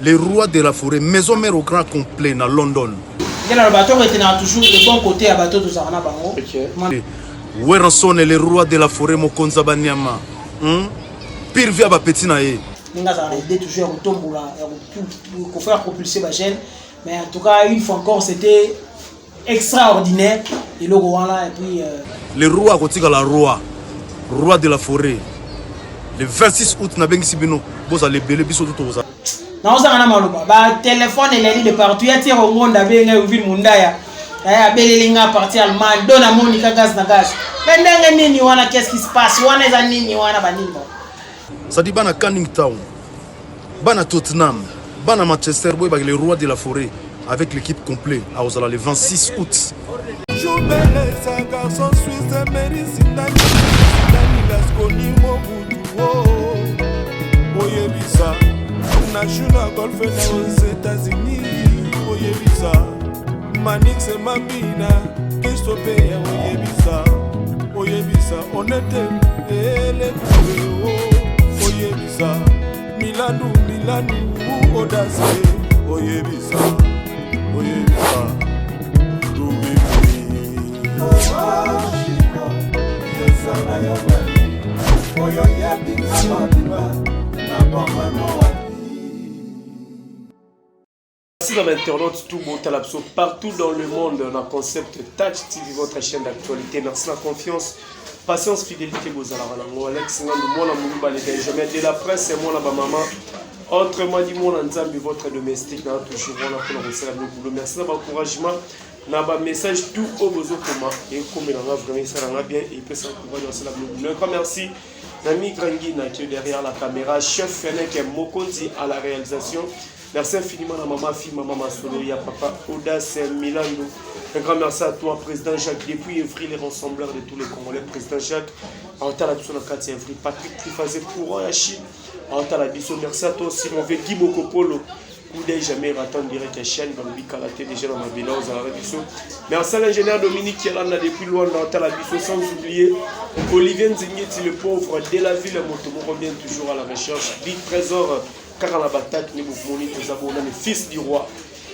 Le roi de la forêt, maison mère au grand complet na London. Nde naloba to retenaka toujours le bon côté ya bato tozalaka na bango. Werrason le roi de la forêt, mokonzi ya banyama. Pire vie ya ba petit na ye. Ndenge azalaka na idée toujours ya kotombola, ya kofaire propulser ba jeunes. Mais en tout cas, une fois encore, c'était extraordinaire eloko wana. Et puis Le roi akotikala roi, roi de la forêt. Le 26 août nabengisi bino, bozala ebele, biso to tokozala. Naozanga na maloba, batelefone eleli de partout. Ya tiere ngonda abenga Yuvile Mundaya, abeleli nga parti Allemagne do namoni ka gaz na gaz. Me ndenge nini wana? Qu'est-ce qui se passe wana? Eza nini wana? Banini ba C'est-à-dire bana Canning Town, bana Tottenham, bana Manchester, boyebaki le roi de la forêt avec l'équipe complète akozala le 26 août. Jubelesa garçon suisse Meri Sindani Lasconi Mobutu oh. Oyebisa na Golfe na aux États-Unis, oyebisa Manix Mambina Christophe, oyebisa, oyebisa Onete Elekube oh. Oyebisa Milanu Milanu Odase, oyebisa, oyebisa oyo yebinga mobimba na bomano wapi. Merci dans l'internaute tout beau talapso partout dans le monde dans concept Touch TV, votre chaîne d'actualité. Merci la confiance, patience, fidélité, bozala nango. Alex Ngandu, mwana muluba, les Benjamin de la presse, et mwana ba maman. Autrement dit, mwana Nzambi, votre domestique, na toujours wana pour la boulot. Merci na encouragement, na ba message tout au bozo koma et comme nga vraiment ça nga bien et peut ça courage dans la boulot. Un grand merci Nami Grangina qui est derrière la caméra, chef Fennec Mokonzi à la réalisation. Merci infiniment à maman fille, maman Masolo, ya papa Audace Milando. Un grand merci à toi, président Jacques, depuis Evry, les rassembleurs de tous les Congolais. Président Jacques, Antala biso na kati ya Evry, Patrick Trifazé, courant ya Chine, Antala biso. Merci à toi aussi, mon vieux Guy Bokopolo. Coup d'œil jamais raté en direct à chaîne, Balobi Kalaté, déjà dans ma bilan, aux biso. Merci à l'ingénieur Dominique Kialanda depuis Luanda, Antala biso, sans oublier Olivier Nzingeti, le pauvre de la ville, Motomo revient toujours à la recherche du trésor. Kaka na batate nde bomoni toza bona le fils du roi,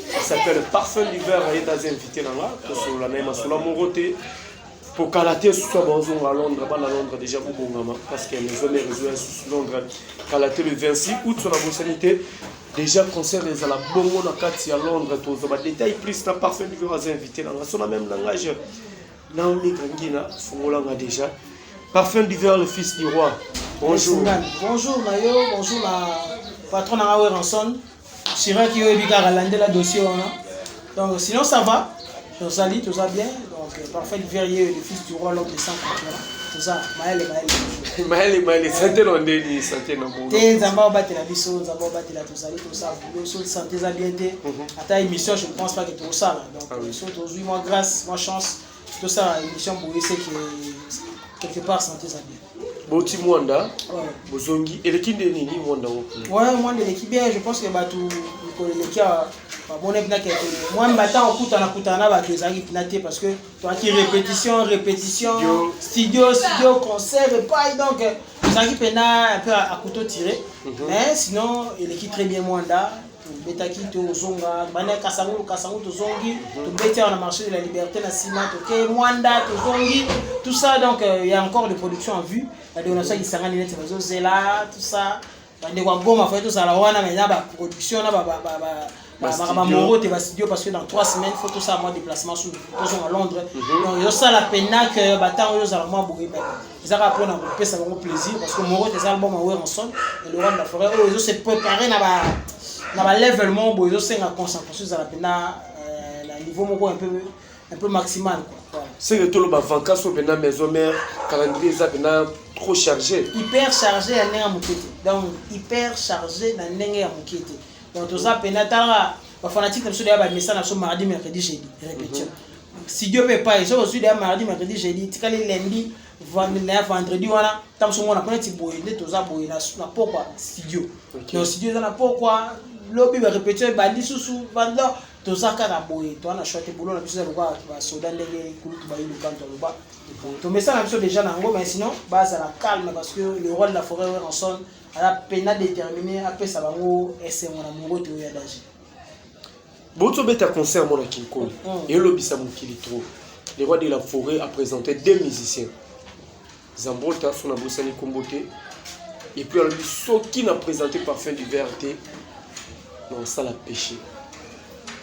il s'appelle Parfum d'hiver. Aye aza invité na nga, tosolola na ye masolo moko te pokala te. Susu bazonga Londres, bana Londres déjà bobongama parce que maison mère ezoya susu Londres kala te, le 26 août. So na bosani te, déjà concert ezala bongo na kati ya Londres. Tozwa badétail plus na Parfum d'hiver, aza invité na nga. So na même langage, Naomi Kangina fungolanga déjà. Parfum d'hiver, le fils du roi, bonjour. Bonjour na yo, bonjour na patron na nga Werrason Chiraki, oyebi kaka landela dossier wana. Donc sinon ça va, tozali, toza bien. Donc Parfum d'hiver ye, le fils du roi, l'homme de sang concurrent, toza mayele mayele. Mayele mayele. Santé na ndeni, santé na bongo te. Nzambe aobatela biso, Nzambe aobatela. Tozali tosala boulot. So santé eza bien te, ata émission je ne pense pas que tokosala. Donc so tozwi mwa grâce, mwa chance tosala émission boye, c'est que quelque part santé eza bien. Boti Mwanda, bozongi, eleki nde nini Mwanda ngo? Ouais, Mwanda eleki bien. Je pense que bato mikolo eleki awa bamona mpena ke mwa mbata okutana kutana na bato ezalaki mpena te, parce que toaki répétition, répétition, studio, studio, concert epai. Donc ezalaki mpena un peu à couteau tiré, mais sinon eleki très bien. Mwanda tobetaki, tozonga bana Kasangu, Kasangu tozongi, tobeti awa na marché de la Liberté, na nsima toke Mwanda, tozongi, tout ça. Donc il y a encore des productions en vue. Bandeko na biso ya Kisangani neti bazozela tout ça, bandeko ya Goma fai tozala wana mai na baproduction na bamoro te, bastudio, parce que dans 3 semaines faut tosala mwa déplacement su tozonga Londres. Donc ezosala pena ke batango oyo ozala mwa boye, mais eza kaka mpona kopesa bango plaisir, parce que moro te eza album ya Werrason et le roi de la forêt oyo ezose préparer na balevel moko boye, ezosenga concentration ezala mpena na niveau moko un peu maximal, quoi. Voilà. C'est que toloba vacances oyo mpena maison mère, calendrier eza mpena trop chargé. Hyper chargé ya ndenge ya moke te. Donc hyper chargé na ndenge ya moke te. Donc toza mpena, talaka bafanatique na biso deya bamesa na biso mardi, mercredi, jeudi répétition, studio mpe epai. Soki ozwi deya mardi, mercredi, jeudi, tikali lundi na vendredi wana, ntango so mona mpo neti boye nde toza boye na pokwa studio. Donc studio eza na pokwa, lobi barépétition ebandi susu. Toza kaka boye, toza na choix te. Boulot na biso eza lokola basoda, ndenge kulutu bayiluka nto aloba, tomesana biso déjà na yango. Mais sinon bazala calme, parce que le roi de la forêt Werrason Aza pena déterminé apesa bango esengo na morote oyo ya danger. Bouti obeta concert mona Kinkole. Elobisa mokili trop. Le roi de la forêt a présenté deux musiciens. Zambrota so nabosani kombo te. Et puis alobi soki na présenté parfum d'hiver te na osala péché.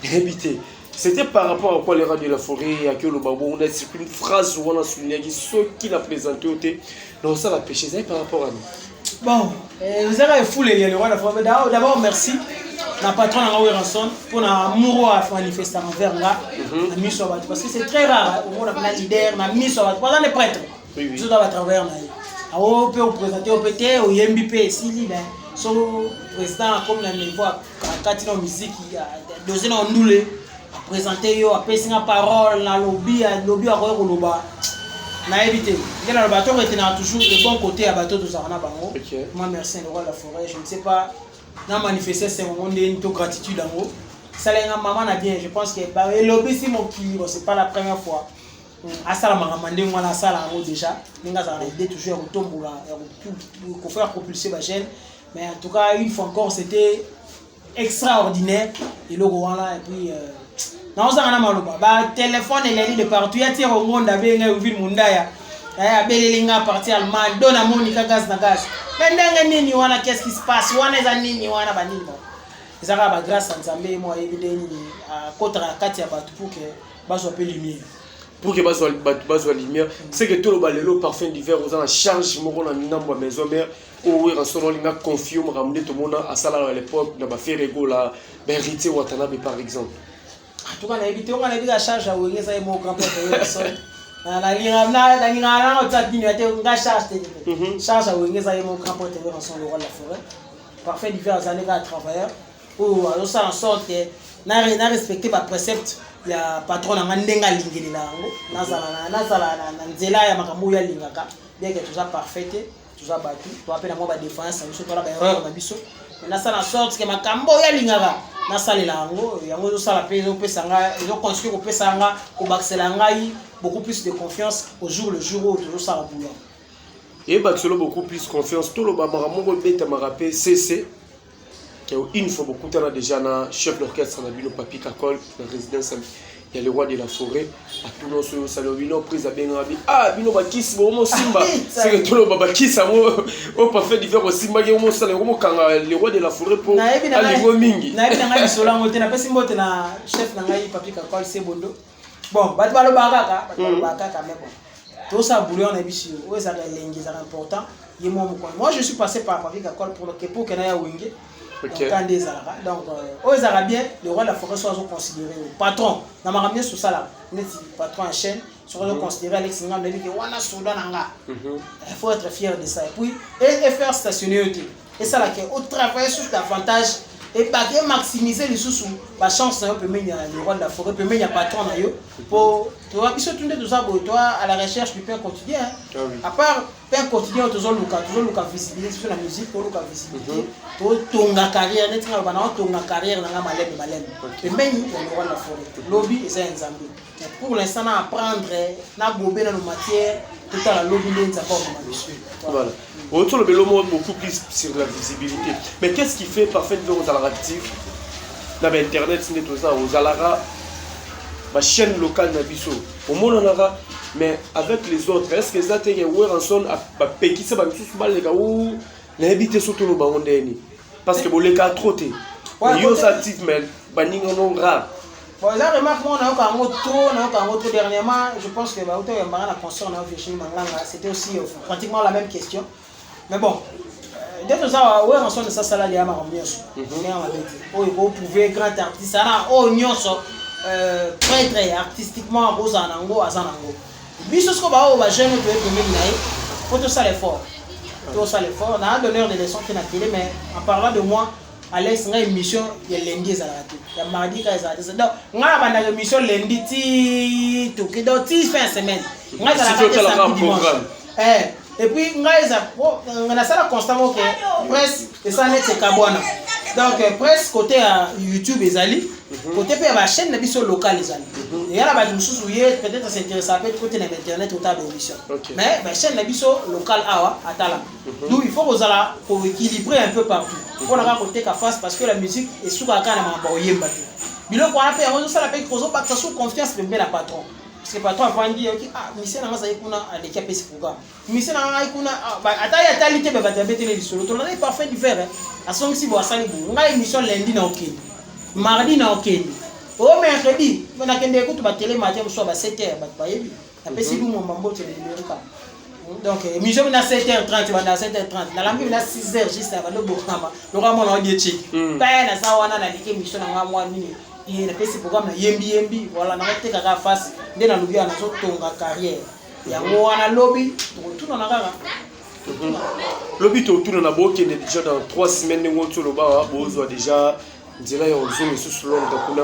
Nayebi te. C'était par rapport à quoi le roi de la forêt aki oloba bongo na une phrase wana soulignaki soki na présenté yo te na osala péché ezali par rapport à nous. Bon, ezalaka efuleli ya le roi de la forêt. D'abord merci na patron na nga Werrason mpona amour oyo amanifestaka envers nga na miso ya bato, parce que c'est très rare omona na leader na miso ya bato po aza ne prêtre. Biso toza batravailleur na ye, awo mpe oprésente yo mpe te, oyembi mpe esili. Mais so président akomi na niveau akati na miziki, dose na ondule, aprésente yo, apesi nga parole, nalobi, alobi, akoki koloba, nayebi te nde naloba. To retenaka toujours le bon côté ya bato tozalaka na bango. Moi, merci le roi de la forêt. Je ne sais pas na manifeste esengo ngo ndeni to gratitude yango esalenga mama na bien. Je pense que elobisi mokili. Bon, c'est pas la première fois asala makambo ndenge wana, asala yango déjà ndenge azala na idée toujours ya kotombola, ya kofaire propulser bajeune. Mais en tout cas, une fois encore, c'était extraordinaire eloko wana. Et puis naozanga na maloba, batelefone eleli de partout. Ya tiere ngonda abengai, Ovile Mundaya abeleli nga parti Allemagne, do namoni ka gaz na gaz. Mais ndenge nini wana? Qu'est-ce qui se passe wana? Eza nini wana? Banini ba eza kaka bagrâce ya Nzambe mo ayebi ndenge nini akotaka na kati ya bato pour que bazwa mpe lumière. Pour que bazwa, bato bazwa lumière. C'est que toloba lelo parfum d'hiver oza na charge moko na ngambo ya maison mère oyo Werrason olinga confie makambo nde tomona asalaka à l'époque na baFerre Gola, baHéritier Watanabe par exemple. En tout cas, nayebi te. Onga nayebi ka charge ya Wenge eza ye moko, grand prêtre Werrason. Nalingaka nanga tia nini te, nga charge te. Charge ya Wenge eza ye moko, grand prêtre Werrason, le roi de la forêt. Parfum d'hiver azali kaka travailleur oyo azosala en sorte que na respecte baprécepte ya patron na nga ndenge alingelela yango, nazala na nzela ya makambo oyo alingaka. Bien que toza parfait te, toza bato, toza mpe na mwa badéfaillance na biso, toza baerreur na biso, mais nasala en sorte que makambo oyo alingaka nasalela yango. Yango ezosala mpe ezopesa nga, ezocontinue kopesa nga, kobakisela ngai beaucoup plus de confiance au jour le jour oyo tozosala boulot. Eyeba solo beaucoup plus confiance. Toloba makambo moko ebetamaka mpe cc ke une fois bokutana déjà na chef d'orchestre na bino Papi Kakol na résidence ya le roi de la forêt, atuna oso oyo osali bino prise, abengaka bi ah bino bakisi bomosimba seke. Toloba bakisi yango oyo parfum d'hiver osimbaki omosala yango mokanga le roi de la forêt mpo alingo mingi. Nayebi na ngai lisolo yango te. Napesi mbote na chef na ngai Papi Kakol Sebondo. Bon, bato balobaka kaka, bato balobaka kaka, mais bon, tosala boulot na biso oyo ezalaka elengi, ezalaka important. Ye mwa mokonzi, moi je suis passé par Papi Kakol pour que naya Wenge. Donc nde ezalaka, donc oyo ezalaka bien, le roi de la forêt so azoconsidéré yo patron na makambo nyonso osalaka, neti patron ya chaîne soki azoconsidéré Alex Ngando, yebi ke wana soda na nga, il faut être fier de ça. Et puis et faire stationner yo te, esalaka otravailler sur davantage, ebaki emaximiser lisusu bachance na yo pembeni ya le roi de la forêt, pembeni ya patron na yo, po toa biso tu nde toza boye, toa à la recherche du pain quotidien. À part pain quotidien oyo tozoluka, tozoluka visibilité biso na musique, toluka visibilité, totonga carrière. Neti nga loba na otonga carrière na nga malembe malembe pembeni ya le roi de la forêt. Lobi eza ya Nzambe, mais pour l'instant na apprendre, na gobe nano matière, totala lobi nde Nzambe akomema biso. Voilà. Otolobela moko beaucoup plus sur la visibilité, mais qu'est-ce qui fait parfum d'hiver ozalaka actif na bainternet nde toza, ozalaka bachaîne locale na biso omonanaka, mais avec les autres, est ce que eza te ke Werrason bapekisa bamisusu baleka ou nayebi te so toloba bango ndeni, parce que boleka trop te, yo oza actif mais baningano rare? Bon, eza remarque moko nayoka yango trop, nayoka yango trop dernièrement. Je pense que bauta oyambaka na concert na Virginie Manganga, c'était aussi pratiquement la même question. Mais bon, nde toza, Werrason esasala lia makambo nyonso ndenge mabe te oyo ekoprouve grand artiste ana oyo nyonso prêtre artistiquement akozala nango, aza nango. Biso siko baoyo bajeune oyo toye pembeni na ye, po tosala effort, tosala effort na donneur de leçon te na télé. Mais en parlant de moi, Alex, ngai émission ya lundi ezalaka te, ya mardi kaka ezalaka te. Donc ngai nabandaka émission lundi ti toke, donc ti fin ya semaine ngai ezalaka te samedi, dimanche. Et puis ngai eza nasala constat moko ke presse esala neti ekabwana. Donc presse côté ya YouTube ezali, côté mpe ya bachaîne na biso locale ezali. Eya na bato mosusu, ye peut-être s'intéresse mpe côté na internet, otala baémission, mais bachaîne na biso locale awa atala. Donc il faut kozala koéquilibrer un peu partout mpona kaka koteka face, parce que la musique esukaka kaka na makambo ya koyemba te. Biloko wana mpe yango ezosala mpe kozobakisa su confiance pembe na patron, parce que patron avandi, yoki: "Ah, musicien na nga azali kuna, aleki, apesi programme. Musicien na ngai kuna, ata ye atali te, bato babeteli lisolo. Tolandaki Parfum d'Hiver, asongisi bo, asali bo. Ngai émission lundi na okende, mardi na okende, o mercredi nakende kutu batele matin mosusu ya ba 7 heures, bato bayebi, napesi lumomba mbote liberika. Donc émission na 7h30, banda 7h30, nalambi na 6h juste, bando bokama lokola mwana odie cheki pe naza wana, naleki émission na nga mwa nini, ye napesi programme na yembi yembi. Voilà, nangotekaka face nde nalobi wana, nazotonga carrière yango wana. Lobi tokotunana kaka. Lobi totuna na bokende déjà dans 3 semaines, ndenge oti oloba, bozwa déjà nzela ya ozonga lisusu Londres kuna.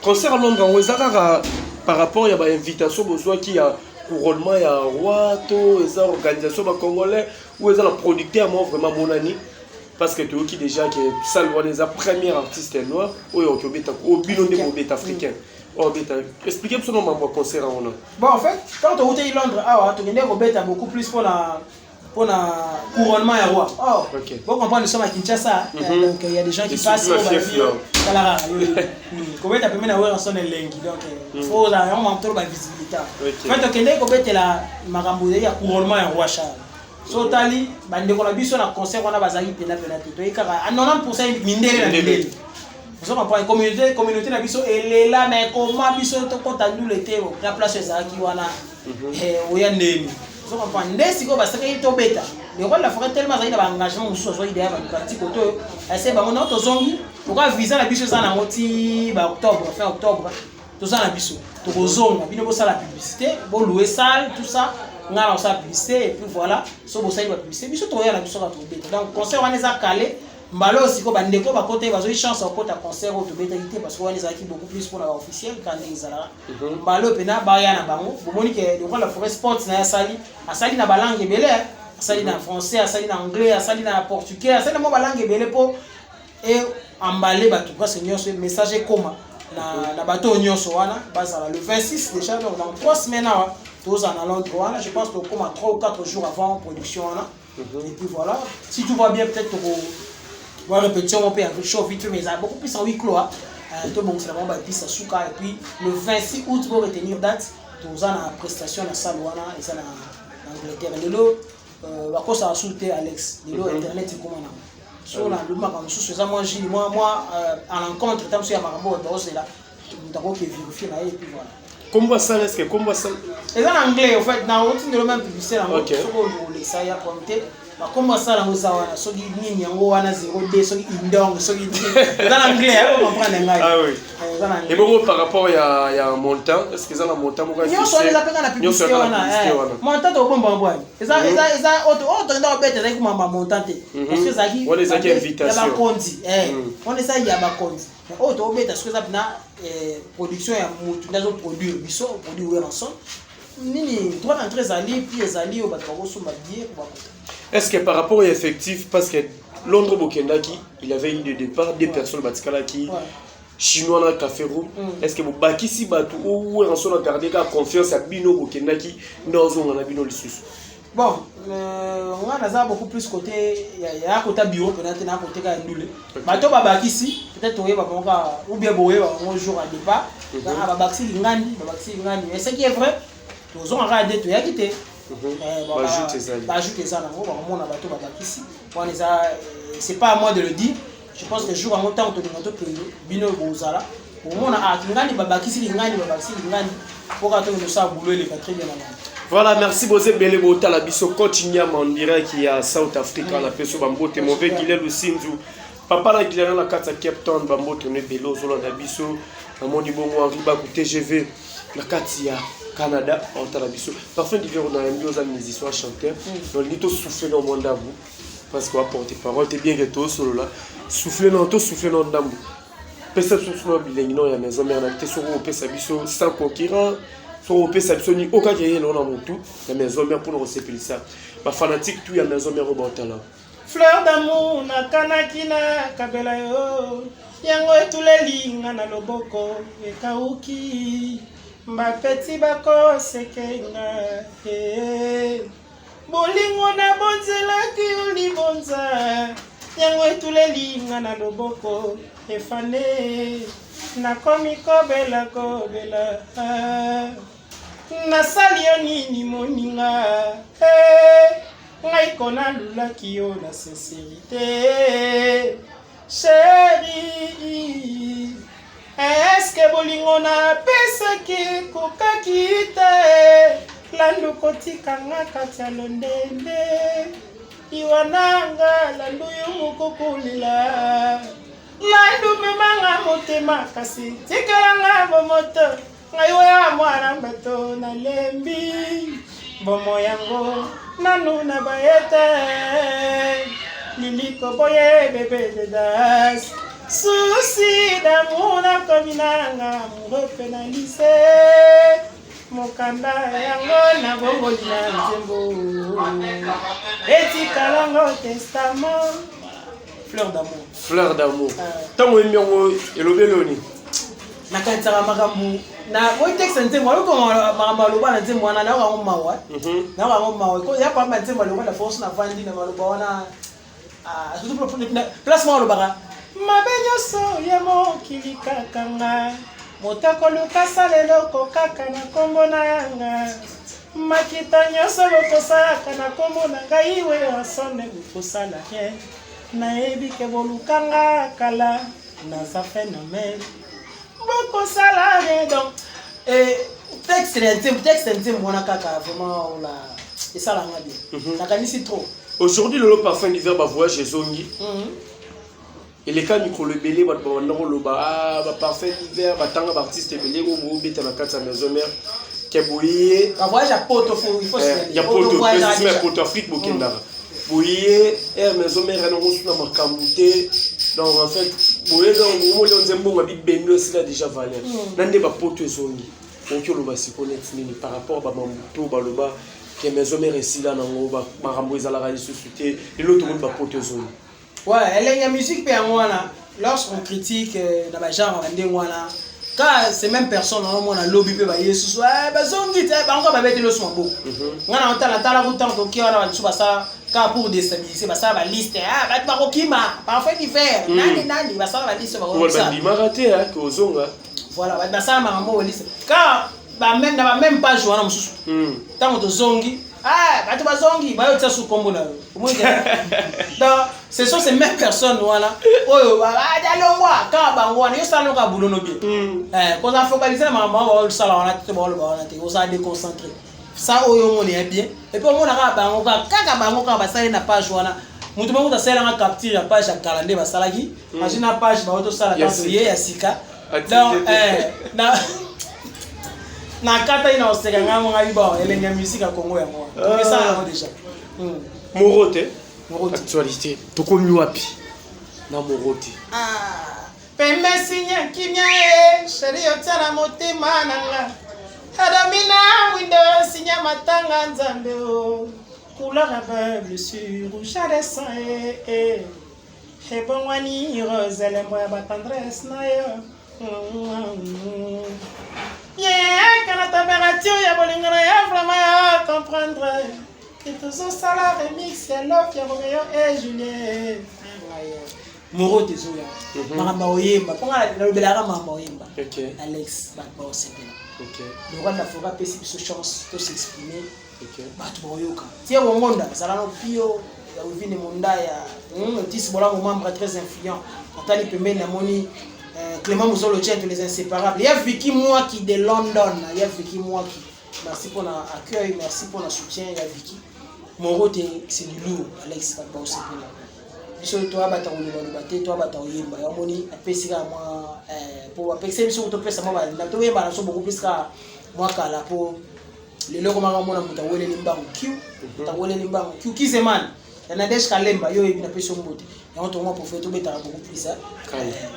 Concert ya Londres yango eza kaka par rapport ya bainvitation bozwaki ya couronnement ya roi, to eza organisation bacongolais, ou eza na producteur moko vraiment monani? Parce que toyoki déjà ke salle wana eza premier artiste noir oyo okoki obeta, oyo bino nde bobeta, africain oyo obeta. Explique biso na mambo ya concert yango na. Bon, en fait, quand toutaki Londres awa, tokende kobeta beaucoup plus mpona couronnement ya roi. Oh, bon, comprendre, nous sommes à Kinshasa, donc il y a des gens qui passent. Talaka kobeta pembeni na Werrason elengi, donc faut ozala yango mamtolo bavisibilité. Fait, tokende kobetela makambo ya couronnement ya roi Charles. So otali bandeko na biso na concert wana, bazalaki pena pena te. Toyei kaka a 90 mindele na mindele. Ozo comprendre, communauté na biso elela, mais koma biso tokɔta ndule te na place ezalaki wana. Oya ndeni, ozo comprendre nde sikoyo basekaki tobeta. Le Roi de la Forêt tellement azalaki na baengagement mosusu, azwaki deya baluka ti kote oyo ase bango nao. Tozongi lokola visa na biso eza nango ti baoctobre, fin octobre toza na biso, tokozonga. Bino bosala publicité, bolouer salle, tout ça, ngai na kosala publicité, et puis voilà. So bosali bapublicité, biso tokoya na biso kaka, tobeta. Donc concert wana eza kale. Mbala oyo sikoyo bandeko bakota ye, bazwi chance ya kokota concert oyo tobetaki te, parce que wana ezalaki beaucoup plus mpona baofficiel ka ndenge ezalaka. Mbala oyo mpena baya na bango, bomoni ke le Roi de la Forêt, sport na ye, asali na balangue ebele, asali na français, asali na anglais, asali na portugais, asali na mwa balangue ebele mpo e ambale bato presque nyonso, message ekoma na bato oyo nyonso wana bazala le 26 déjà. Donc dans 3 semaines awa tozala na Londres wana. Je pense tokóma 3 ou 4 jours avant production wana. Et puis voilà, si tout va bien, peut-être toko wa répétition mpe ya show vite fait, mais eza beaucoup plus en huis clos. Tobongisela bango bapiste ya suka, et puis le 26 août, bo retenir date, toza na prestation na salle wana eza na Angleterre. Lelo bakosaka su te, Alex. Lelo internet ekoma nango. So na lobi makambo mosusu eza mwa gile mwa à l'encontre ta mosusu ya makambo oyo baozela, moto akoki vérifier na ye, et puis voilà. Kombo asala, est ce que kombo asala? Eza na anglais. En fait, na otindelo même publicité yango. Soki olekisa ya problème te, bakombo asala yango eza wana, soki nini yango wana 02, soki indong, soki nini, eza na anglais, comprendre ngai. Ah oui. Eza na anglais. Ebongo par rapport ya montant, est ce que eza na montant moko? Nyonso wana eza mpe kaka na publicité wana. Montant tokobomba bwani, eza oyo tokenda kobeta, ezalaki kumamba montant te, parce que ezalaki Wana ezalaki ya invitation. bakonzi. Wana eza ya bakonzi, mais oyo tokobeta soki eza mpena production ya motu nde azoproduire biso, produire Werrason nini, droit d'entrée ezali, puis ezali oyo bato bakosomba billet po bakota. Est ce que par rapport au effectif, parce que Londres bokendaki, il y avait eu de départ, deux personnes batikalaki, chinois na Café Room, est ce que bobakisi bato oyo Werrason na garde kaka confiance ya bino bokendaki nde ozonga na bino lisusu? Bon, nga naza beaucoup plus côté ya kota bureau mpena te, na côté kaka ndule. Bato babakisi, peut-être oyeba bango kaka ou bien boyeba bango jour ya départ. Babakisi lingandi, babakisi lingandi, mais ce qui est vrai, tozonga kaka nde toyaki te. Bajoute ezali. Bajoute eza nango, bakomona bato babakisi wana eza, c'est pas à moi de le dire. Je pense que jour yango, ntango tolinga tokende, bino bozala bomona: ah, lingani babakisi, lingani babakisi, lingani, mpo kaka tokende osala boulot eleka très bien na bango. Voilà, merci boze ebele botala biso. Coach Nyama en direct ya South Africa na peso bambote mauvais Gilel Lusinzu, papa na Gilel na kati ya Cape Town, bambote no ebele ozolanda biso. Namoni bongo Henri Baku TGV na kati ya Canada otala biso. Parfum d'Hiver, na yambi oza musicien, chanteur, nolingi tosouffle na mwa ndambu, parce que waporte parole te, bien que tosolola, souffle na tosouffle na ndambu. Pesa biso na bilengi no ya Maison Mère na te. Soki opesa biso sans concurrent, soki opesa biso nini oyo kaka eyelo na motu ya Maison Mère mpona kosepelisa bafanatique tout ya Maison Mère oyo baotala. Fleur d'amour nakanaki nakabela yo yango etuleli nga na loboko ekauki bapeti bakosekenga eh. Bolingo na bonzelaki yo libonza yango etuleli nga na loboko efane nakomi kobela kobela ah. Nasali yo nini moninga eh, ngai ko nalulaki yo na sincerite Chéri eske bolingo napesaki ekokaki te landu kotika nga kati ya londende iwa nanga landu yo moko kolela landu memanga motema kasi tikelanga bomoto ngai oya mwana bato nalembi bomo yango nanu na baye te liliko boye bebe dedas susi d'amour nakomi nanga amoureux mpe na lise mokanda yango nabongoli na nzembo etikalango testament. Fleur d'amour. Fleur d'amour, ntango oyembi yango, elobi eloni? Nakanisaka makambo na oyo texte nzembo ayoka makambo aloba na nzembo wana, nayoka yango mawa, nayoka yango mawa ya pamba. Nzembo aloba na force, navandi na maloba wana, surtout place moko alobaka mabe nyonso ya mokili kaka nga moto akoluka sala eloko kaka na nkombo na yanga, makita nyonso bokosalaka na nkombo na ngai, we asone bokosala rien, nayebi ke bolukanga kala naza phénomène, bokosala rien. Donc texte ya nzembo, texte ya nzembo wana kaka vraiment ola esalanga bien, nakanisi trop. Aujourd'hui, lelo, Parfum d'hiver, bavoyage ezongi. Eleka mikolo ebele, bato babanda koloba baparfum d'hiver, batanga baartiste ebele oyo boobeta na kati ya Maison Mère ke boye. Bavoyage ya poto, il faut ya poto, précisément ya poto, Afrique bokendaka boye air Maison Mère yango suna makambo te. Donc en fait boye, donc bomoni onze mbongo bibendo esila déjà valeur na nde bapoto ezongi. Okoki oloba siko neti nini par rapport bamambuto baloba ke Maison Mère esila nango, makambo ezalaka lisusu te? Lelo tomoni bapoto ezongi. Ouais, elenge ya musique mpe yango wana. Lorsqu'on critique na bagenre ya ndenge wana, ka ces mêmes personnes wana lobi mpe baye susu bazongi te, bango babeteli oso maboko. Nga na otala tala kutango toki wana, babiso basala kaka pour déstabiliser, basala baliste, bato bakokima Parfum d'hiver, nani nani, basala baliste. Bandimaka te ke ozonga. Voilà, bato basala makambo oyo liste kaka na bameme page wana mosusu. Ntango tozongi, bato bazongi bayotia su kombo na yo. Donc ce sont ces mêmes personnes wana oyo alongwa kaka bango wana. Yo sala noka bulono bien, kozala focaliser na makambo wana baosala wana te, baoloba wana te, ozala déconcentré. Sa oyo omona ya bien, et puis omona kaka bango, kaka bango kaka basali na page wana. Moto moko asalelanga capture ya page ya kala nde basalaki azwi na page bango tosala ye ya sika. Donc na kata ye na koseka ngai mo ngai. Bon, elenge ya musique ya Congo yango wana, esala yango déjà. Moro te, actualité tokomi wapi na moro te? Pembe sinya kimia e chéri, otia na motema na nga adomina mwindo sinya matanga nzambe o couleur aveugle sur rouge de sang e ebongwani rose, elembo ya batendresse na yo yeka na température ya bolingo na yo. Vraiment ya comprendre ke tozosala remix ya love ya Romeo et Juliet. Moro te ezoya makambo ya koyemba mponga nalobelaka makambo ya koyemba. Alex, bato baosepela. Le roi de la forêt apesi biso chance tos'exprimer, bato baoyoka tie kongonda azala no pio ya Wivine Mondaya, Otis Bolango, membre très influent. Natali pembeni, namoni Clément Muzolo Tiento, les inséparables ya Vicky Mwaki de London, ya Vicky Mwaki, merci mpona accueil, merci mpona soutien ya Vicky. Moro te, c'est du lourd, Alex, bato baosepela. Biso toyabata kolobaloba te, toyabata koyemba. Yamoni apesi kaka mwa po apekisa biso topesa mwa toyemba na biso beaucoup plus kaka mwa kala, po lelo komaka mona moto aweleli mbangu q, moto aweleli mbangu q kizeman ya Nadege Kalemba. Yo oyebi, napesi yo mbote. Yango tongo prophète tobetaka beaucoup plus,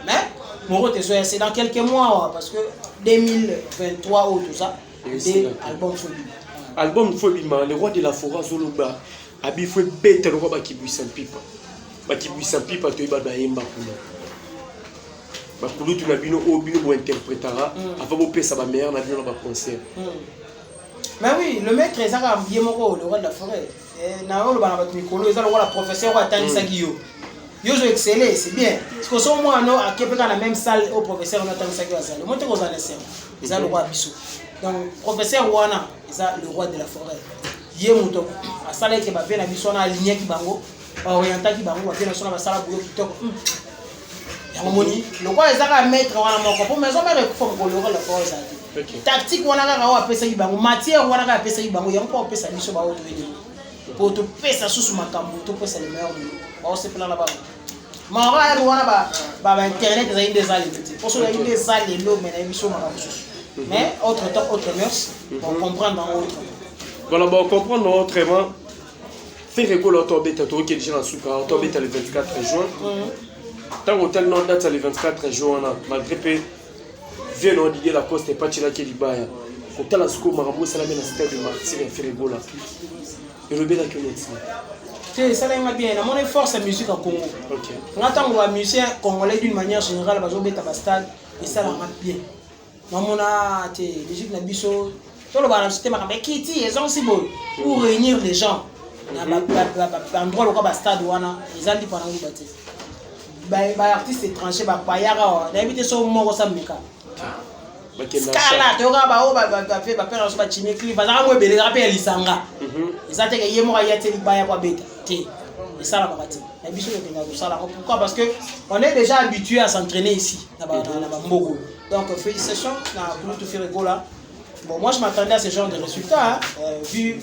mais moro te ezoya, c'est dans quelques mois, parce que 2023 oyo toza nde album faut ebima. Album faut ebima. Le roi de la forêt azoloba abi faut ebeta lokwa bakibwisa mpipa. Bakibwisa mpipa toyeba bayemba kuna. Bakulutu na bino oyo bino bointerpretaka avant bopesa bameilleur na bino na baconcert. Mais oui, le maître ezaka ye moko, le roi de la forêt. Eh, na oyo bana bato mikolo eza lokola professeur oyo atangisaki yo. Yo ozo exceller, c'est bien. Parce que so mwana akepe kaka na même salle oyo professeur oyo atangisaki yo azali. Mo te kozala na esengo. Eza lokola biso. Donc professeur wana eza le roi de la forêt. Ye moto asalaki bavieux na biso wana, alignaki bango, baorientaki bango, bavieux na biso wana basala boulot kitoko. Yango moni lokola eza kaka maître wana moko po maison mère ekufa mokolo le roi de la forêt ezala te. Tactique wana kaka oyo apesaki bango, matière wana kaka apesaki bango, yango mpo apesa biso baoyo toyeli po topesa susu makambo, topesa le meilleur de nous. Baosepela na bango mara ere wana bainternet ezali nde eza lelo te, poso ezali nde eza lelo, mais nayebi biso makambo mosusu. Mais autre temps, autre mœurs, bacomprendre bango autrement. Voilà, bacomprendre autrement. Ferre Gola otobeta, tokoki déjà na suka, otobeta le 24 juin. Ntango otali na date ya le 24 juin wana, malgré mpe vieux na Didier Lacoste epatilaki libaya, kotala sikoyo makambo esalami na stade Martyr ya Ferre Gola, elobelaki yo neti? Te, esalenga bien. Namoni force ya musique ya Congo. Nga ntango bamusicien congolais d'une manière générale bazobeta bastade, esalanga bien. Namona te musique na biso, tolobaka na biso te makambo ekiti ezongisi boye pour réunir les gens na baendroit lokola bastade wana. Eza lipa na nguba te. Baartiste étranger bapayaka awa, nayebi te so moko sa meka kala toyoka bao bapere na biso bachimi clip, bazalaka mo ebele, ezaka mpe ya lisanga. Eza teke ye moko aya te libaya po abeta te, esalamaka te. Na biso tokendaka kosala yango, pourquoi? Parce que on est déjà habitué à s'entraîner ici na bamboko. Donc félicitations na kulutu Ferre Gola. Bon, moi je m'attendais à ce genre de résultat, hein, vu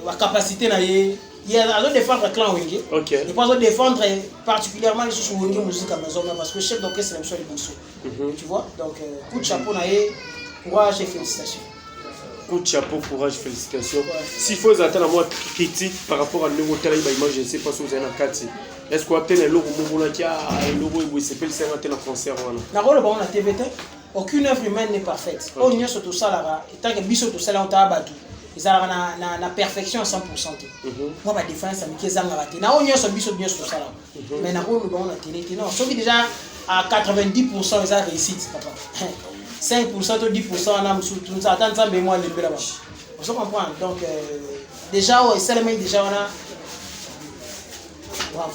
la capacité na ye. Ye azo défendre clan Wenge et puis azo défendre particulièrement lisusu Wenge Musica Maison Mère, parce que chef d'orchestre na biso ya liboso, tu vois. Donc coup de chapeau na ye, courage et félicitations. Coup de chapeau, courage, félicitations. S'il faut ezala na mwa critique par rapport à ndenge otalaki baimage, je ne sais pas si ozali na kati, est ce que ate na eloko momonaki eloko oyo boye esepelisanga te na concert wana? Nakoloba ngo na TV te. Aucune œuvre humaine n'est parfaite. Oyo nyonso tosalaka, etanke biso tosala yango, tala bato ezalaka na perfection ya 100 te. Mwa badéfense ya mike ezangaka te na oyo nyonso biso nyonso tosalaka. Mais nakoloba ngo na télé te, non. Soki déjà à 90 eza réussite, papa. 5 to 10 wana mosusu, ata Nzambe mo alembela bango, ozo comprendre. Donc déjà oyo esalemaki déjà wana, bravo.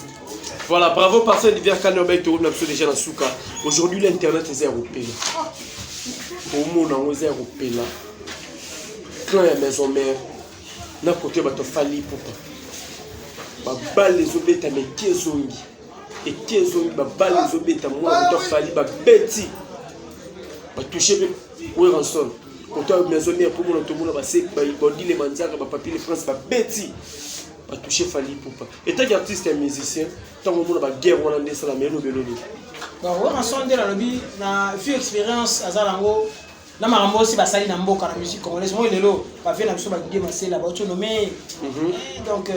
Voilà, bravo Parfait Divers Kane Obek to na biso déjà na suka. Aujourd'hui l'internet eza ya kopela. Omona yango eza ya kopela. Clan ya maison mère na côté bato Fally Ipupa. Babale ezobeta mais eki ezongi. Eki ezongi, babale ezobeta mwa bato Fally babeti. Batouche mpe Werrason. Côté ya maison mère po mona tomona base badile manzaka bapapier le prince babeti. Batouche Fally Ipupa. Etaki artiste ya musicien, ntango omona baguerre wana nde esalama, elobelo nini? Bon, Werrason nde nalobi na vu expérience aza nango na makambo osi basali na mboka na musique congolaise. Moi lelo bavieux na biso badidie masela bauti onome. Donc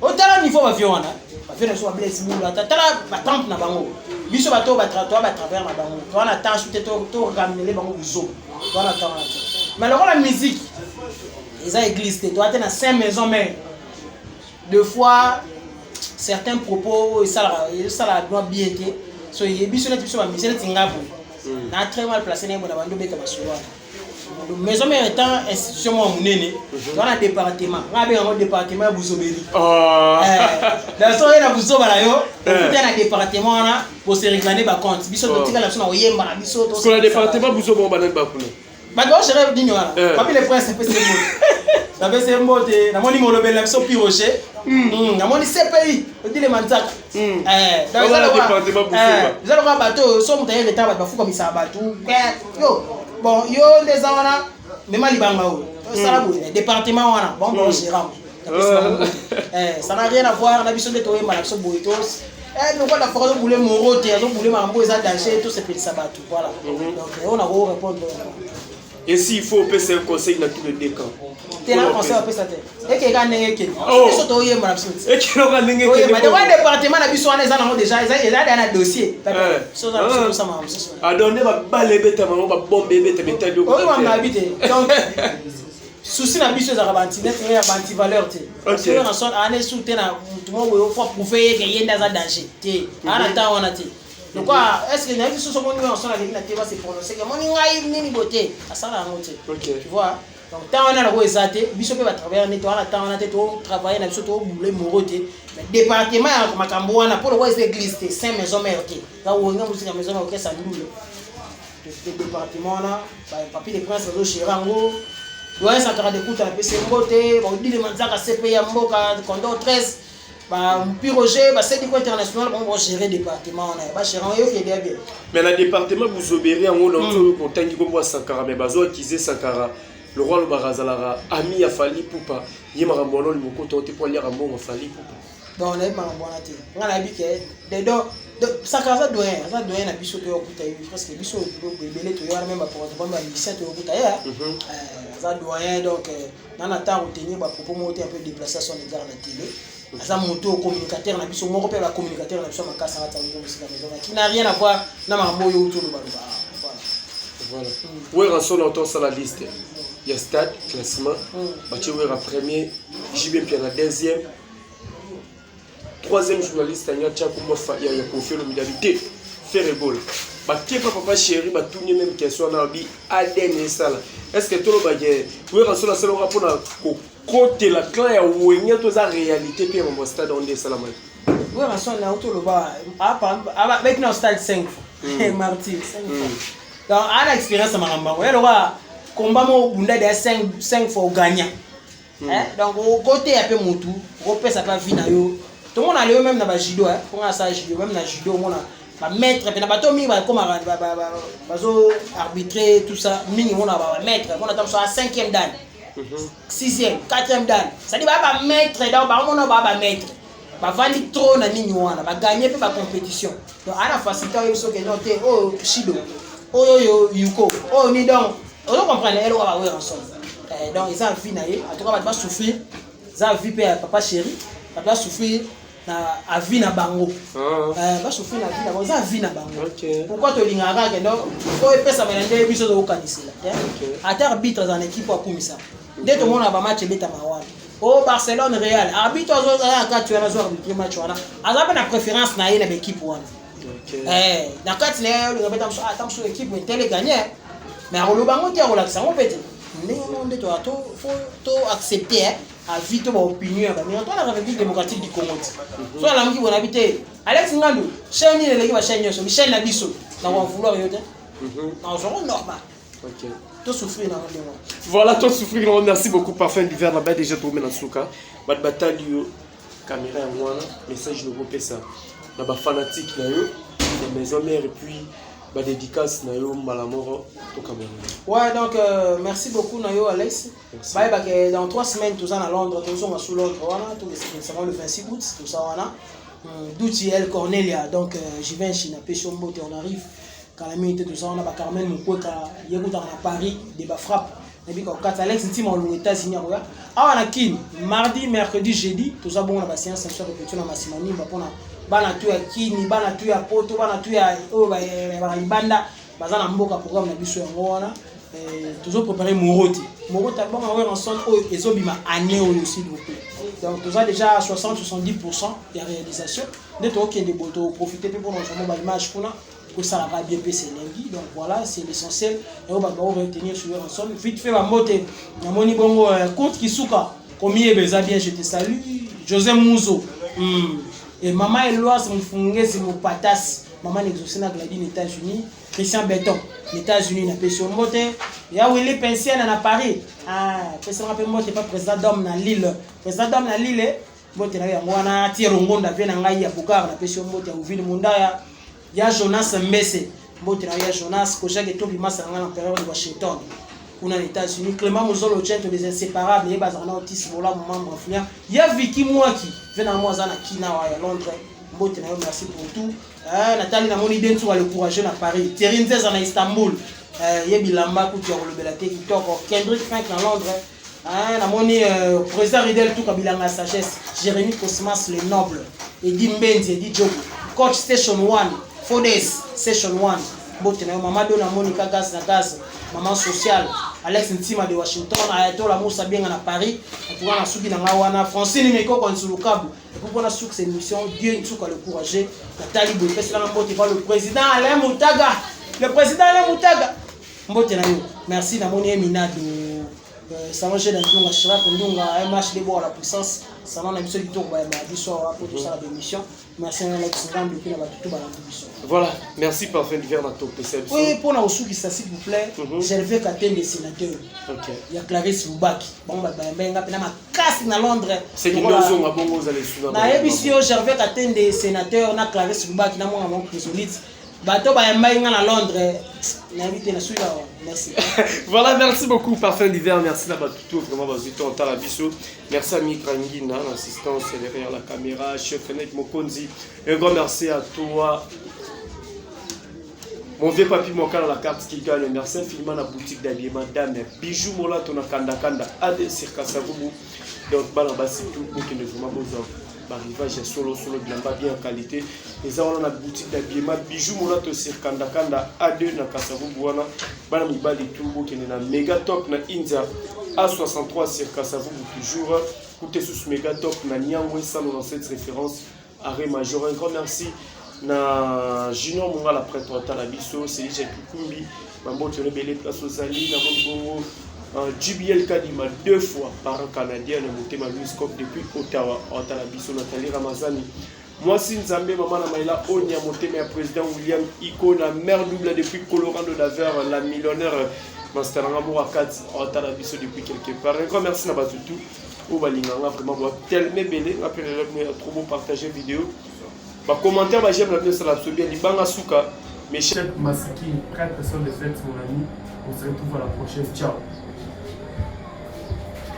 otala niveau bavieux wana, bavieux na biso bablaise bulu, ata tala batempe na bango. Biso bato oyo toa batravers na bango, toa na temps te toramener bango buzoba, toa na temps wana te. Mais lokola musique eza église te, toa te na saint maison mère, deux fois certains propos oyo esalaka esalaka bino bien te. So yebi biso neti biso bamusicien, neti nga boye na très mal placé na ye bona bando obeta masolo wana. Maison mère étant institution moko monene, toza na département, nga abenga yango département ya buzobeli. Donc so oye na buzoba na yo, okuta na département wana bose réclamer bacompte. Biso totikala biso na koyemba na biso. Kola département buzoba banani bakuna? Bato baogere nini wana? Papi le prince epesi ye mbote, napesi ye mbote. Namoni molobeli na biso Pi Roger, namoni CPI odile manzaka. Eza lokola bato oyo so moto aye leta, bato bafukamisaka bato. Yo bon, yo nde eza wana, mema libanga oyo, osala boye. Département wana bango baogérango, ça n'a rien à voir na biso nde toyemba na biso boye. To lokola foko azobule moro te, azobule makambo eza danger, tosepelisa bato. Voilà, donc oyo nako répondre. Et s'il faut opesa un conseil na tous les deux camps? Te, na conseil opesa te, ekeka ndenge ekende. Biso toyemba na biso. Ekeloka ndenge. Toyemba te wana département na biso wana eza nango déjà, eza deya na dossier. Biso oza na biso, tosama mosusu. Adonde babale ebetama yango, babombe ebetama etali. Oyo mabi te. Donc Souci na biso ezalaka baantinete ya baantivaleur te. Parce que na son ane su te na mutu moko boye faut prouver ye ke ye nde aza danger te. Ana temps wana te. Lokwa est ce que nayebi soso moni oyo son aleki na te ba se prononcer ke moni ngai nini bote asala yango te. Tu vois? Donc temps wana nango eza te, biso mpe batravailleur nde towana temps wana te, totravaille na biso tobule moro te. Mais département ya makambo wana mpo lokola eza église te, saint maison mère te, eza Wenge Musica maison mère orchestre ndule. Département wana papi de prince bazogere yango, doyen Sankara de Kuta napesi mbote, baodile manzaka cp ya mboka condor 13, ba Roger basediko international, bango bagere département wana, bagere yango eyokende ya bien. Mais na département buzoberi yango na oyo kotangi kombo ya Sankara, mais bazo accuser Sankara, le roi alobaka azalaka ami ya Fally Ipupa. Ye makambo wana olingo kota te mpo aliaka mbongo Fally Ipupa? Donc nayebi makambo wana te. Nga nayebi ke dedo Sankara aza doyen, aza doyen na biso. Toyokuta ye presque biso ebele toyo wana, même baporte bamusicien toyokuta ye. Aza doyen, donc na na ntango tenir bapropos moko te un peu déplacé à son égard na télé. Aza moto communicateur na biso moko mpe bacommunicateur na biso makasi anga ntango mosika maison qui n'a rien à voir na makambo oyo outi olobaloba. Voilà. Werrason na otosala liste ya stade, classement, batie Wera premier, JB Mpiana deuxième, troisième. Journaliste anga atia kombo ya Koffi Olomide, abi te Ferre Gola. Batie pa papa chéri, batuni même question wana, abi ADN esala. Est ce que tolobake Werrason asalaka mpona kokotela clan ya Wenge to eza réalité mpe ya mambo ya stade wana nde esalamaki? Werrason na auti oloba beti na stade 5 fois, martyr 5 fois, donc ana expérience ya makambo yango. Ye lokola combat moko obunda deya 5 fois, ogagna. Donc okoteya mpe motu, okopesa mpe avis na yo. Tomona lelo même na bajudo, mponga asala judo, même na judo omona bamaître mpe na bato mingi bakomaka bazo arbitrer tout ça. Mingi mona bamaître mona ta moso a cinquième dan, sixième, quatrième dan, c'est-à-dire baa bamaître. Donc baomona baa bamaître bavandi trop na nini wana, baganye mpe bacompétition. Donc ana facilité oyebi soki no te oyo shido, oyo oyo yuko, oyo ni. Donc ozo comprendre eloko bawera ensemble. Donc eza vie na ye. En tout cas bato basouffrir, eza vie mpe ya papa chéri. Bato basouffrir na avis na bango, basouffrir na vie na bango, eza vie na bango. Pourquoi tolingaka kaka donc oyo epesama na nde biso tokokanisela te? Ata arbitre aza na équipe akumisaka nde tomona bamatch ebetama wana o Barcelone, Real, arbitre azozala na kati wana, azo arbitre match wana, aza mpe na préférence na ye na baéquipe wana. Na kati na ye olinga mpe ata mosu équipe intele gagne, mais akoloba yango te, akolakisa yango mpe te. Ndenge moko nde faut to accepter avis to baopinion ya baninga. To na République démocratique du Congo ti so alamuki bona bi te Alex Ngandu, chaîne nini eleki bachaîne nyonso? Chaîne na biso na koen vouloir yo te, nazongo normal. Tosouffrir nango ndenge wana. Voilà, tosouffrir nango. Merci beaucoup Parfum d'hiver na ba déjà tokomi na suka. Bato batali yo, caméra yango wana, message nokopesa na bafanatique na yo ya maison mère et puis badédicace na yo mbala moko tokamona. Ouais, donc merci beaucoup na yo Alex. Bayebake dans 3 semaines toza na Londres, tozonga su Londres wana, tokesekelisama le 26 août, toza wana Duti El Cornelia. Donc Jivenchi, napesi yo mbote. On arrive kala mingi te, toza wana. Bacarmen Mokweka ye kutaka na Paris de bafrappe nayebi kokata. Alex Ntima olongo États-Unis, akoya awa na Kine mardi, mercredi, jeudi. Toza bongo na baséance na biso ya répétition na Masima Nimba mpona bana tu ya Kini, bana tu ya Poto, bana tu ya oyo baka libanda baza na mboka. Programme na biso yango wana. Tozo préparer Morote, Morote album yango ensemble oyo ezobima année oyo, s'il vous plaît. Donc toza déjà à 60 70 ya réalisation nde tokokende boye. Toprofite mpe mpona ozwamo baimage kuna kosalaka bien mpe elengi. Donc voilà, c'est l'essentiel yango bato bako retenir sur ensemble. Vite fait, bambote namoni bongo compte kisuka komiyeba eza bien. Je te salue José Muzo. Et mama Eloise Mfungezi Mopatasi, mama n'exaucé na Gladine États-Unis, Christian Beton na États-Unis, napesi yo mbote. Ya Willy Pensiana na Paris, ah, pesanga mpe mbote pa président Dom na Lille, président Dom na Lille, mbote na yo yango wana. Tiero Ngonda vie na ngai ya Bukar, napesi yo mbote. Ya Ovile Mundaya, ya Jonas Mbese, mbote na yo. Ya Jonas Kojak Etombi, masa na ngai na Empereur de Washington kuna na États-Unis. Clément Mozolo Gento, les inséparables, ye bazalaka na Otis Bolamu, membre influent. Ya Viki Mwaki ve na mo aza na Kina wa ya Londres, mbote na yo, merci pour tout. Natali namoni Dentsuka le courageux na Paris, Thierry Nzeza na Istanbul, ye bilamba kutu ya kolobela te, kitoko. Kendrick Frank na Londres, namoni président Ridel Tuka Bilanga Sagesse, Jérémy Cosmas le noble, Edi Mbenzi, Edi Djogo, coach Station 1, Fodes Station 1, mbote na yo. Mama Do namoni ka gaz na gaz, maman sociale. Alex Ntima de Washington, Ayatola Moussa Bienga na Paris. En tout cas, na suki na nga wana Francine Mekoko Nsulukabu. Et puis pour la suki cette émission, Dieu Ntsuka le courageux. Nathalie Boye, pesela nga mbote par le président Alain Moutaga. Le président Alain Moutaga. Mbote na yo. Merci na moni Eminado. Salon G Ndunga, Chirac Ndunga, MHD Boa la puissance. Salon na biso kitoko ba ya biso awa po tosala ba émission. Merci na Alex Ngambi mpe na bato to balandi biso. Voilà, merci Parfum d'hiver na topesa biso. Oui, mpo na kosukisa s'il vous plaît, Gervais Katende sénateur. OK. Ya Clarisse Lubaki. Bango bato bayamba nga mpe na makasi na Londres. C'est que nozonga bongo ozala esuna. Nayebisi yo Gervais Katende sénateur na Clarisse Lubaki na mwana bango Chrysolite. Bato bayambaki nga na Londres. Nayebi te na suki awa. Merci. Voilà, merci beaucoup Parfum d'hiver, merci na bato tout vraiment bazwi temps tala biso. Merci à Mika Ngina, l'assistance derrière la caméra, chef Fenek Mokonzi. Un grand merci à toi. Mon vieux papy Mokala, la carte qui gagne. Merci infiniment à la boutique d'habillement Dame. Bijou Mola, ton Kanda Kanda, AD Circa Savubu. Donc, bana basi tout, qui ne vraiment besoin. Barrivage ya solo solo bilamba bien en qualité. Eza wana na boutique d'habillement Bijou Mola to sur Kanda Kanda A2 na Kasavubu wana. Bana mibali tout bokende na Mega Top na India A63 sur Kasavubu toujours. Écoutez sous Mega Top na Nyangwe 197 référence arrêt major. Un grand merci na Junior Mongala prêtre Otala biso, c'est Jacques Kumbi, Mambo Tchone Bele place aux Ali, na Bongo JBL Kadima deux fois parent canadien na motema Louis Cop depuis Ottawa. Otala biso Nathalie Ramazani. Mwasi Nzambe maman na Maïla Onya motema ya président William Iko na mère double depuis Colorado d'Aver la millionnaire Master Ngambo Wakati Otala biso depuis quelque part. Un grand merci na bato tout oyo balinganga vraiment bo tellement belé ngape lelo trop beau partager vidéo. Ba commentaire ba j'aime la vidéo ça la bien libanga suka Michel Masikini, prêtre son de fête mon ami. On se retrouve à la prochaine. Ciao.